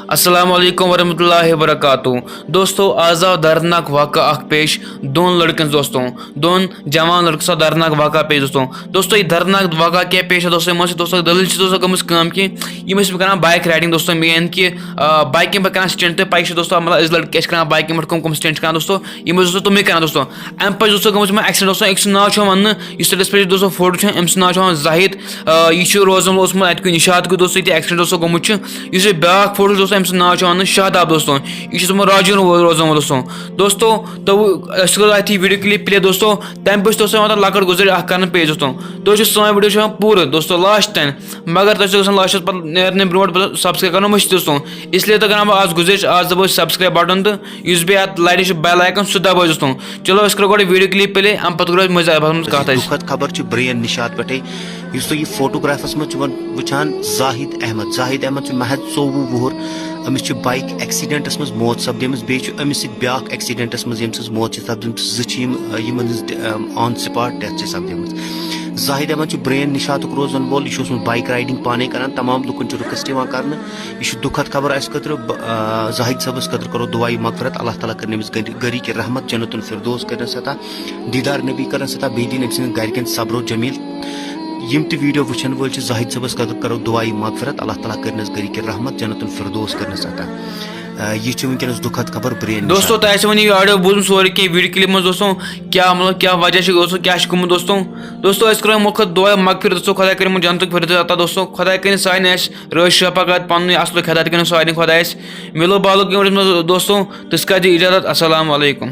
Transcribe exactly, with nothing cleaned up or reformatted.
السلام علیکم ورحمۃ اللہ وبرکاتہ۔ دوستو، آز آو دردناک واقعہ اکھ پیش دۄن لڑکن دوستو، دۄن جوان لڑکن سا دردناک واقعہ پیش دوستو۔ دوستو، یہِ دردناک واقعہ کیٛاہ پیش آو دوستو؟ یِمن سۭتۍ دوستو دٔلیٖل چھِ دوستو گٔمٕژ کٲم کہِ یِم ٲسۍ کران بایک رایڈنگ دوستو، یعنی کہِ آ، بایکہِ پٮ۪ٹھ کران سٹنٹ، تۄہہِ پَیی چھِ دوستو، مطلب أسۍ لڑکہٕ کیٛاہ چھِ کران بایکہِ پٮ۪ٹھ، کٕم کٕم سٹنٹ چھِ کران دوستو، یِم ٲسۍ دوستو تِمے کران دوستو۔ اَمہِ پَتہٕ چھُ دوستو گوٚمُت یِمن ایکسیڈنٹ دوستو، أکۍ سُنٛد ناو چھُ وَننہٕ، یُس تَتٮ۪س پٮ۪ٹھ دوستو فوٹو چھُ، أمۍ سُنٛد ناو چھُ وَنان زاہد۔ آ، یہِ چھُ روزان اوسمُت اَتہِ کُنہِ نِشاط کُن دوستو، ییٚتہِ ایکسیڈنٹ دوستو گوٚمُت چھُ۔ یُس یہِ بیٛاکھ فوٹو چھُ دوستو، أمۍ سُنٛد ناو چھُ وَننہٕ شاداب دوستو۔ یہِ چھُ اوسمُت راجوٗر روزان وول دوستو۔ دوستو، تو أسۍ کَرو اَتھ یہِ ویٖڈیو کلپ پلے دوستو۔ تَمہِ پَتہٕ چھُ دوستو یِوان تَتھ لۄکٕٹ گُزٲرِش اَکھ کرنہٕ پیش دوستو۔ تُہۍ چھِو سٲنۍ ویٖڈیو چھِ وٕچھان پوٗرٕ دوستو لاسٹ تام، مگر تۄہہِ چھُو گژھان لاسٹَس پَتہٕ نیرنہٕ برونٛٹھ پَتہٕ سبسکرایب کَرُن مٔشتٕے دوستو۔ اس لیے تۄہہِ کَران بہٕ آز گُزٲرِش، آز دَبٲیِو سبسکرایب بٹن تہٕ یُس بیٚیہِ اَتھ لَرِ چھُ بیل آیکن سُہ دَبٲیِو دوستو۔ چلو أسۍ کَرو گۄڈٕ ویٖڈیو کلپ پلے، اَمہِ پَتہٕ کَرو أسۍ مٔنٛزۍ اَتھ منٛز کَتھ أسۍ۔ دُکھد خبر چھِ برین نِشاط پٮ۪ٹھٕے، یُس تُہۍ یہِ فوٹوگرافس منٛز چھِو وۄنۍ وٕچھان زاہد احمد۔ زاہد احمد چھُ محض ژوٚوُہ وُہُر، أمِس چھِ بایک ایکسیڈنٹس منٛز موت سپدیمٕژ، بیٚیہِ چھُ أمِس سۭتۍ بیٛاکھ ایکسیڈنٹس منٛز ییٚمہِ سۭتۍ موت چھِ سپدیمٕژ، زٕ چھِ یِم، یِمن ہٕنٛز آن سپاٹ ڈیتھ چھِ سپدیمٕژ۔ زاہد احمد چھُ برین نِشاطُک روزن وول، یہِ چھُ اوسمُت بایک رایڈنگ پانے کران، تمام لُکن چھُ ریکویسٹ یِوان کرنہٕ۔ یہِ چھُ دُکھد خبر اَسہِ خٲطرٕ۔ بہٕ، آ، زاہد صٲبَس خٲطرٕ کَرو دُعایہِ مغفرت۔ اللہ تعالیٰ کٔرِنۍ أمِس گَرِ-، گَرِکۍ رحمت، جنت الفردوس کٔرِنَس عطا، دیٖدار نبی کٔرِنَس عطا، بیٚیہِ دِنۍ أمۍ سٕنٛدٮ۪ن گَرِکٮ۪ن صبر و جمیٖل۔ یِم تہِ ویٖڈیو وٕچھَن وٲلۍ چھِ، زاہد صٲبَس خٲطرٕ کَرو دُعایہِ مغفرت۔ اللہ تعالیٰ کٔرِنَس گَرِکٮ۪ن رحمت، جنت الفردوس کٔرِنَس عطا۔ آ، یہِ چھِ وٕنکیٚنَس دُکھد خبر برین دوستو، نِشاط۔ تۄہہِ آسہِ وۄنۍ یہِ آڈیو بوٗزمُت سورُے کینٛہہ، ویٖڈیو کلِپ منٛز دوستو، کیٛاہ مطلب کیٛاہ وجہ چھُ دوستو، کیٛاہ چھُ گوٚمُت دوستو؟ دوستو، أسۍ کَرو یِمو خٲطرٕ دُعایہِ مغفرت دوستو، خۄداے کٔرِنۍ یِمَن جنتُک فردوس عطا دوستو، خۄداے کٔرِنۍ سانہِ اَسہِ رٲچھ شفقت پننُے اصل خدمت کٔرِنۍ سارنٕے خۄدایس۔ مِلو بالُک یِمن منٛز دوستو، تِژھ کَتھ دِ اجازت۔ السلام علیکم۔